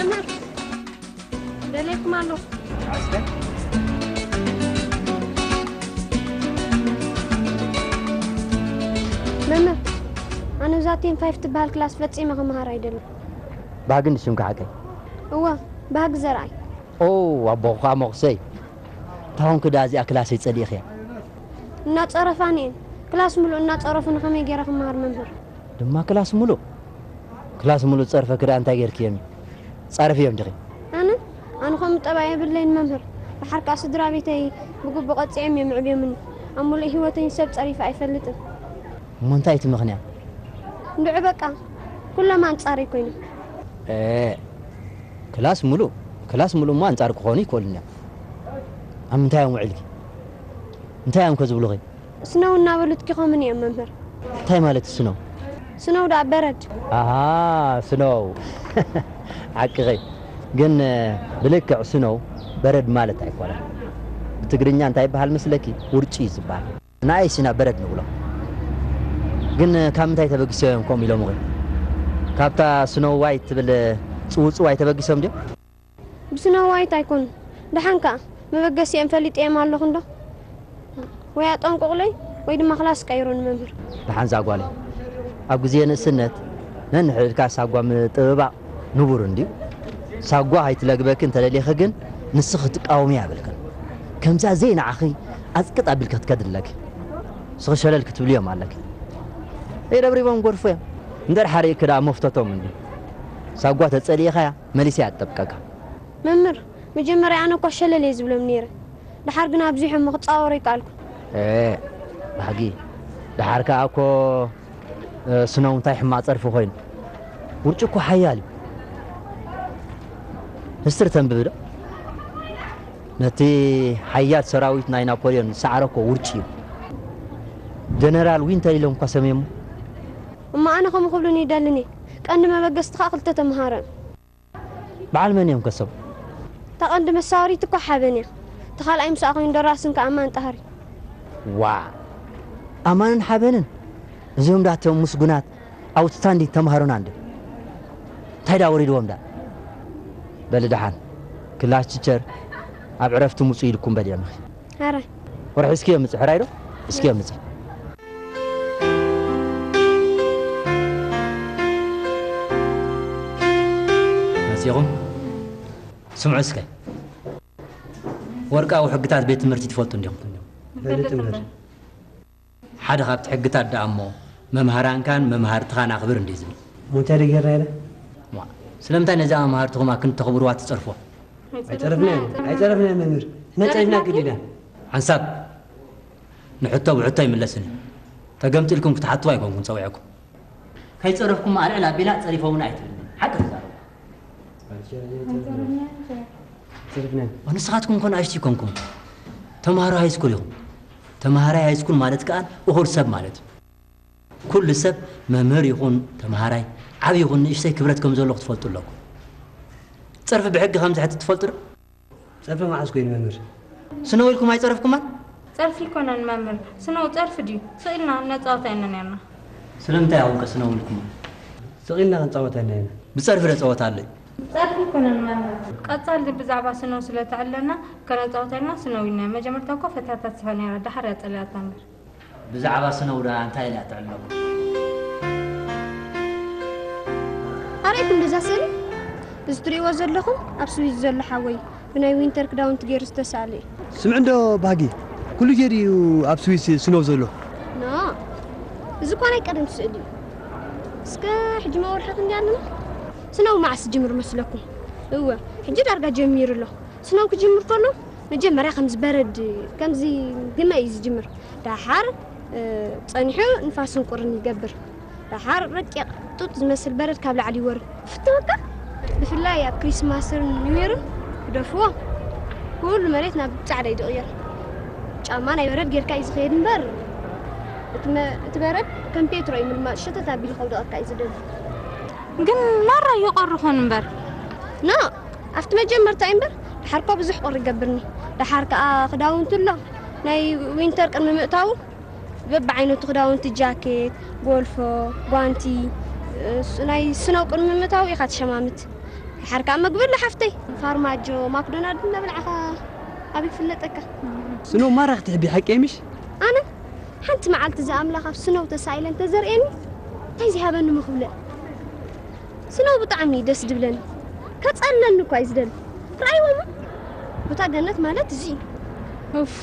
መምህር፣ ደልየኩም ኣለኹ። ዓስከር? መምህር፣ ኣነ እዛ ቴን ፋይቭ ትበሃል ክላስ ፈጺመ ክመሃር ኣይደልን። ባህጊ እንዲ ሽምካ ሓቀይ? እወ፣ ባህጊ ዘርኣይ። ኦ፣ ኣቦኹ ከኣ መቑሰይ። እንታይ ኾንኪ ደኣ እዚኣ ክላሰይ ጸሊእኽያ? እናጸረፋኒ እየን። ክላስ ምሉእ እናጸረፉኒ ከመይ ገይረ ክመሃር መምህር? ድማ ክላስ ምሉእ? ክላስ ምሉእ ጸርፈኪ ደኣ እንታይ ጌርክዮም እዩ? ጻረፍዮም ዲኺ? ኣነ? ኣነ ከምኡ ጠባይ የብለይን መምህር። ደሓር ከኣ ስድራ ቤተይ ብግቡእ ቀጺዖም እዮም ኣዕብዮምኒ። ኣብ ምሉእ ህይወተይ ንሰብ ጸሪፈ ኣይፈልጥን። እሞ እንታይ እቲ ምኽንያት? እንድዒ በቃ፣ ኩሎም ኣንጻረይ ኮይኖም። ኤእ፣ ክላስ ምሉእ፣ ክላስ ምሉእ እሞ ኣንጻር ክኾኑ ይክእሉን እዮም። ኣብ ምንታይ እዮም ውዒልኪ? እንታይ እዮም ከ ዝብሉኺ? ስነው እናበሉ ትኪኾምኒ እዮም መምህር። እንታይ ማለት እዩ ስነው? ስነው ደኣ በረድ። ኣሃ፣ ስነው። ሓቅኺ። ግን ብልክዕ ስነው በረድ ማለት ኣይኮነን። ብትግርኛ እንታይ ይበሃል መስለኪ? ውርጪ እዩ ዝበሃል። ንኣይስ ኢና በረድ ንብሎ። ግን ካብ ምንታይ ተበጊሶም እዮም ከምኡ ኢሎምኺ? ካብታ ስኖው ዋይት ትብል ጽውጽዋይ ተበጊሶም ድዮም? ብስኖው ዋይት ኣይኮኑን። ደሓን ከኣ መበገሲኦም ፈሊጠዮም ኣለኹ እንዶ። ወይ ኣጠንቁቑለይ ወይ ድማ ክላስ ቀይሩኒ መምህር። ደሓን እዛ ጓለይ፣ ኣብ ግዜ ንእስነት ነንሕድሕድካ ሳጓ ምጥብባቕ ንቡር እንድዩ። ሳጓ ኣይትለግበኪ እንተደሊኺ ግን ንስኺ ክትቃወምያ የብልክን። ከምዛ ዘይንዓኺ ኣጽቅጥ ኣቢልኪ ክትከዲ ኣለኪ። ንስኺ ሸለል ክትብልዮም ኣለኪ። ከይረብሪቦም ጎድፎ እዮም። እንድሕር ሓሪእኪ ደኣ መፍተቶም እንድዩ። ሳጓ ተጸሊእኻያ መሊሳ እያ ትጠብቀካ። መምህር፣ መጀመርያ ኣነ እኳ ሸለል እየ ዝብሎም ነይረ። ደሓር ግን ኣብዚሖሞ ክጻወሮ ኣይከኣልኩን። ኤ፣ ባህጊ። ደሓር ከኣ እኮ፣ እ፣ ስነው እንታይ ሕማቕ ጸርፊ ኮይኑ። ውርጪ እኮ ሓያል እዩ። ሂስትሪ ተንብቢ ዶ? ነቲ ሓያል ሰራዊት ናይ ናፖልዮን ዝሰዓረ እኮ ውርጪ እዩ። ጀነራል ዊንተር ኢሎም እኳ ሰምዮሞ። እሞ ኣነ ከምኡ ክብሉኒ ይደልን እየ። ቀንዲ መበገስቲ ከኣ ክልተ ተምሃሮ እዮም። በዓል መን እዮም ከሰቡ? እታ ቀንዲ መሳወሪት እኮ ሓበን እያ። እቲ ካልኣይ ምስኣ ኮይኑ ደራስን ከኣ ኣማን ጣህሪ። ዋ! ኣማንን ሓበንን? እዚኦም ዳቶም ምስጉናት ኣውትስታንዲንግ ተምሃሮና እንደ እንታይ ዳ ወሪድዎም ዳ? በሊ ደሓን ክላስ ቲቸር ኣብ ዕረፍቲ ምጹ ኢልኩም በሊኦም ኢኺ። ኣረ። ወርሒ እስኪ የምጽእ፣ ሕራይ ዶ? እስኪ የምጽእ። መጺኹም? ስምዑ እስከ። ወርቃዊ ሕግታት ቤት ትምህርቲ ትፈልጡ እንዲኹም? ንፈልጥ እምበር። ሓደ ካብቲ ሕግታት ደኣ እሞ፣ "መምሃራንካን መምሃርትኻን ኣኽብር" እንድዩ ዝብል። እሞ እንታይ ደኣ ጌርና ኢና? ዋ፣ ስለምንታይ ነዚኣ መምሃርትኹም ኣክንዲ ተኽብርዋ ትጸርፍዋ? ኣይጸረፍናን፣ ኣይጸረፍናን መምህር። ንሕና ጸሪፍና ጸሪፍናኪ? ግዲና። ሓንሳብ ንሕቶ ብሕቶ ኣይምለስን እዩ። ተገምጢልኩም ክትሓትዋ ኣይኮንኩን ጸዊዐኩም። ከይጸረፍኩም ኣልዕል ኣቢላ ጸሪፎምና ኣይትብልን። ሓቂ ትዛረቡ። ጸሪፍና። ንስኻትኩም እኮ ንኣሽቱ ኣይኮንኩም። ተምሃሮ ሃይስኩል ኢኹም። ተምሃራይ ሃይስኩል ማለት ከኣ እኹል ሰብ ማለት እዩ። ኩሉ ሰብ መምህር ይኹን ተምሃራይ፣ ዓቢ ይኹን ንእሽተይ ክብረት ከም ዘለዎ ክትፈልጡ ኣለኩም። ጸርፊ ብሕጊ ከም ዝሕትት ትፈልጡ ዶ? ጸርፊ መዓስ ኮይኑ መምህር? ስነው ኢልኩም ኣይጸረፍኩማን? ጸርፊ ኣይኮነን መምህር። ስነው ጸርፊ ድዩ? ስቕ ኢልና ነጻወታ ኢና ነርና። ስለምንታይ ኣውቀ ስነው ኢልኩም? ስቕ ኢልና ክንጻወት ኣለና። ብጸርፊ ዶ ጸወታ ኣሎ? ጸርፊ ኣይኮነን መምህር። ቀጻሊ ብዛዕባ ስነው ስለ ተዕለና ከነጻወታ ኢልና ስነው ኢልና። መጀመርታ እኮ ፈታታ ትስሕቕ ነይራ፣ ደሓር እያ ጸሊኣታ እምበር። ብዛዕባ ስነው ደኣ እንታይ ኢላ ተዕልለኩም? ኣረኣይኩም ደዛ ስእሊ? እዚ ትርእይዎ ዘለኹም ኣብ ስዊዝ ዘሎ ሓወይ ብናይ ዊንተር ክዳውንቲ ገይሩ ዝተሳእለ እዩ። ስምዕ እንዶ ባህጊ፣ ኩሉ ግዜ ድዩ ኣብ ስዊስ ስነው ዘሎ? ኖ፣ እዚ እኳ ናይ ቀደም ስእሊ እዩ። እስከ ሕጂ መወርሒ ክንደይ ኣለና? ስነው መዓስ ዝጅምር መስለኩም? እወ፣ ሕጂ ዳርጋ ጀሚሩ ኣሎ። ስነው ክጅምር ከሎ መጀመርያ ከምዚ በረድ፣ ከምዚ ግመ እዩ ዝጅምር። ደሓር፣ እ፣ ጸኒሑ ንፋስን ቁርን ይገብር። ደሓር ረቂቕ ጡጥ ዝመስል በረድ ካብ ላዕሊ ይወርድ። ፍትወካ? ብፍላይ ኣብ ክሪስማስን ኒው ይርን ግደፍዎ። ኩሉ መሬት ናብ ጻዕዳ እዩ ዝቕየር። ጫማ ናይ በረድ ጌርካ እዩ ዝኸይድ እምበር፣ እቲ መ-፣ እቲ በረድ ከም ፔትሮ እዩ ምልማጽ፣ ሸተት ኣቢሉ ከውድቐካ እዩ ዝደሊ። ግን ማራ ይቐርኹን እምበር። ኖ፣ ኣብቲ መጀመርታ እዩ እምበር፣ ደሓር እኮ ብዙሕ ቁሪ ይገብርኒ። ደሓር ከኣ ክዳውንቲ ኣሎ፣ ናይ ዊንተር ቅድሚ ምእታዉ በብዓይነቱ ክዳውንቲ፣ ጃኬት፣ ጎልፎ፣ ጓንቲ፣ እ፣ ስ-፣ ናይ ስነው ቅድሚ ምእታዉ ኢኻ ትሸማምት። ድሓር ከኣ መግቢ ኣሎ ሓፍተይ። ፋርማጆ፣ ማክዶናልድ እናበላዕኻ ኣበይ ክፍለጠካ? ስኖው ማራ ክትሕቢ ሓቂ ምሽ? ኣነ ሓንቲ መዓልቲ ዝኣምላኽ ኣብ ስኖው ተሳኢለ እንተዘርእየኒ እንታይ ዝሃበኒ ምኽብለ? ስኖው ብጣዕሚ እዩ ደስ ድብለኒ። ከጸለኒ እኳ እዩ ዝደሊ። ርኣይዎ እሞ። ቦታ ገነት ማለት እዚ እዩ። ኡፍ፣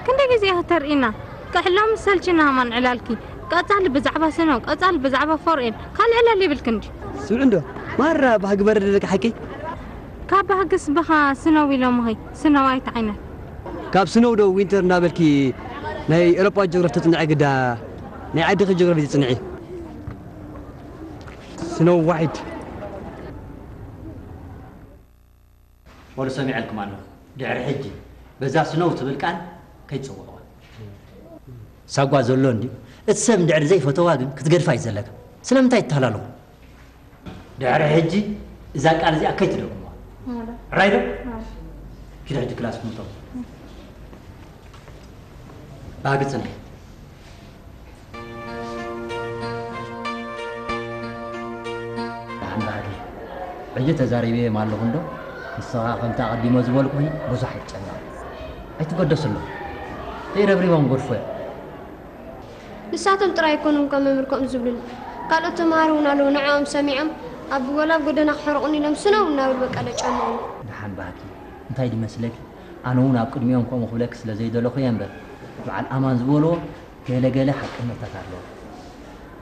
ክንደይ ግዜ ኢኺ ተርእይና? ቅሕሎም ሰልችና ሃማን ዕላልኪ። ቀጻሊ ብዛዕባ ስኖው፣ ቀጻሊ ብዛዕባ ፎርኤን። ካልእ ዕላል ይብልኪ እንዲ። ስምዒ እንዶ፣ ማራ ባህጊ በረድ ደቂ ሓቂ? ካብ ባህግስ ብኻ ስኖው ኢሎምኺ፣ ስኖው ኣይት ዓይነት። ካብ ስኖው ዶ ዊንተር እናበልኪ ናይ ኤውሮጳ ጂኦግራፊ ተጽንዐ ግዳ ናይ ዓድኺ ጂኦግራፊ ትጽንዒ? ስኖው ዋይት። ወዲ ሰሚዐልኩም ኣለኹ። ድሕሪ ሕጂ በዛ ስኖው ትብል ቃል ከይትጽውዕዋ። ሳጓ ዘሎ እንድዩ። እቲ ሰብ እንድሕሪ ዘይፈተዋ ግን ክትገድፋ እዩ ዘለካ። ስለምንታይ ትተሃላለኹ? ድሕሪ ሕጂ እዛ ቃል እዚኣ ከይትደግምዋ። ራይ ዶ? ኪድ ሕጂ ክላስኩም እተው። ባህጊ ጽንሒ። ደሓን ባህጊ። ሕጂ ተዛሪበዮም ኣለኹ እንዶ? ንስኻ ከምቲ ኣቐዲሞ ዝበልኩኺ ብዙሕ ኣይትጨነቕ። ኣይትገደስሉ። ዘይረብሪቦም ጎድፎ እዮም። ንሳቶም ጥራይ ኣይኮኑን እኮ መምህር ከምኡ ዝብሉኒ። ካልኦት ተምሃሮ እውን ኣለዉ፣ ንዕኦም ሰሚዖም ኣብ ወላ ኣብ ጎደና ክሕርቑኒ ኢሎም ስነው እናበሉ በቃ ደጨንቑኒ። ደሓን ባህጊ። እንታይ ድመስለኪ? ኣነ እውን ኣብ ቅድሚኦም ከምኡ ክብለኪ ስለ ዘይደለኹ እየ እምበር፣ በዓል ኣማን ዝበልዎ ገለ ገለ ሓቅነታት ኣለዎ።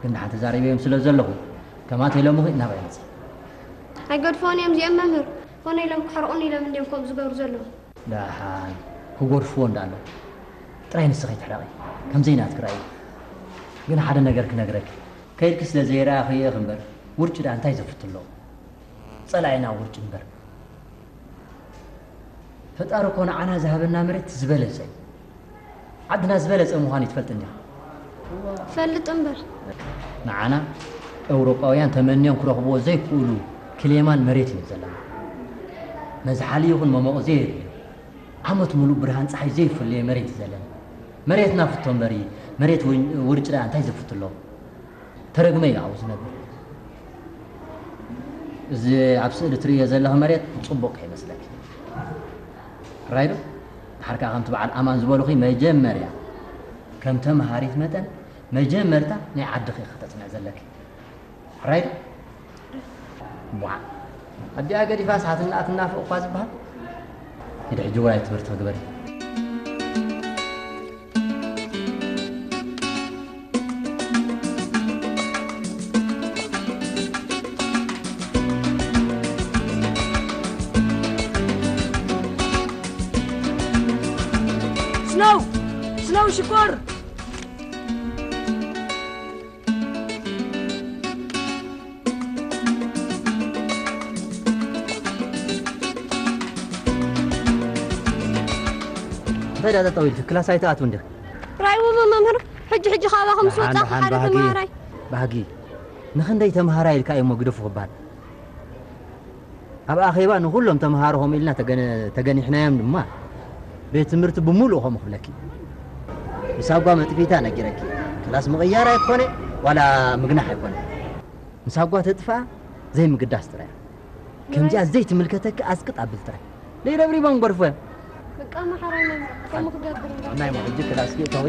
ግን ደሓን ተዛሪበዮም ስለ ዘለኹ፣ ከማተይ ሎምኺ ናባይ መጺ። ኣይገድፎን እዮም እዚኦም መምህር። ኮነ ኢሎም ክሕርቑኒ ኢሎም እንድዮም ከምኡ ዝገብሩ ዘለዉ። ደሓን ክጎድፍዎ እንዳሎ ጥራይ ንስኺ ትሕረቒ። ከምዘይ ናትኪ ራእዩ። ግን ሓደ ነገር ክነግረኪ። ከይድኪ ስለ ዘይረኣኽዮ ኢኺ እምበር፣ ውርጭ ደኣ እንታይ ዘፍቱ ኣለዎ? ጸላኢና ውርጭ እምበር። ፈጣሪ እኮ ንዓና ዝሃበና መሬት ዝበለጸ እዩ። ዓድና ዝበለጸ ምዃኑ ትፈልጥ እንዲኻ? ፈልጥ እምበር። ንዓና ኤውሮጳውያን ተመንዮም ክረኽብዎ ዘይክእሉ ክሌማን መሬትን እዩ ዘለና። መዝሓሊ ይኹን መሞቒ ዘየድልዮ፣ ዓመት ሙሉእ ብርሃን ጸሓይ ዘይፍለዮ መሬት እዩ ዘለና። መሬትና ፍቶ እምበሪ፣ መሬት ውን-፣ ውርጭ ደኣ እንታይ ዘፍቱ ኣለዎ? ተረግመ እዩ ኣብኡ ዝነብር። እዚ ኣብ ስእሊ ትርእዮ ዘለኺ መሬት ጽቡቕ ከይመስለኪ። ሕራይ ዶ? ድሓር ከኣ ከምቲ በዓል ኣማን ዝበሉኺ መጀመርያ ከም ተምሃሪት መጠን መጀመርታ ናይ ዓድኺ ኢኺ ከተጽንዒ ዘለኪ። ሕራይ ዶ? ቧዕ። ኣዲኣ ገዲፋስ ሃትናኣ ትናፍቕ እኳ ዝበሃል። ሂድ ሕጂ ውራይ ትምህርቲ ግበሪ። ስነው! ስነው ሽኮር! እንታይ ደኣ ጠጠው ኢልኪ ክላስ ኣይትኣትውን ዲኺ? ራእይዎ መምህር፣ ሕጂ ሕጂ ካባኹም ደሓን፣ ዝወጻኹ ደሓን፣ ሓደ ባህጊ፣ ተምሃራይ። ባህጊ። ንኽንደይ ተምሃራይ ኢልካ እዩሞ ግደፉ ክበሃል? ኣብ ኣኼባ ንኹሎም ተምሃሮ ከምኡ ኢልና ተገነ-፣ ተገኒሕናዮም ድማ ቤት ትምህርቲ ብምሉኡ ከምኡ ክብለኪ። ምሳጓ መጥፊታ ነጊረኪ። ክላስ ምቕያር ኣይኮነ፣ ዋላ ምግናሕ ኣይኮነ። ምሳጓ ተጥፍኣ ዘይምግዳስ ጥራይ። ከምዚኣ ዘይትምልከተኪ ኣስቅጥ ኣብል ጥራይ። ደይረብሪቦም ጎርፎ። በቃ መሓራይ መምህር፣ ከምኡ ክገብር እምበር። ናይ ሞ ሕጂ ክላስኪ እተዊ።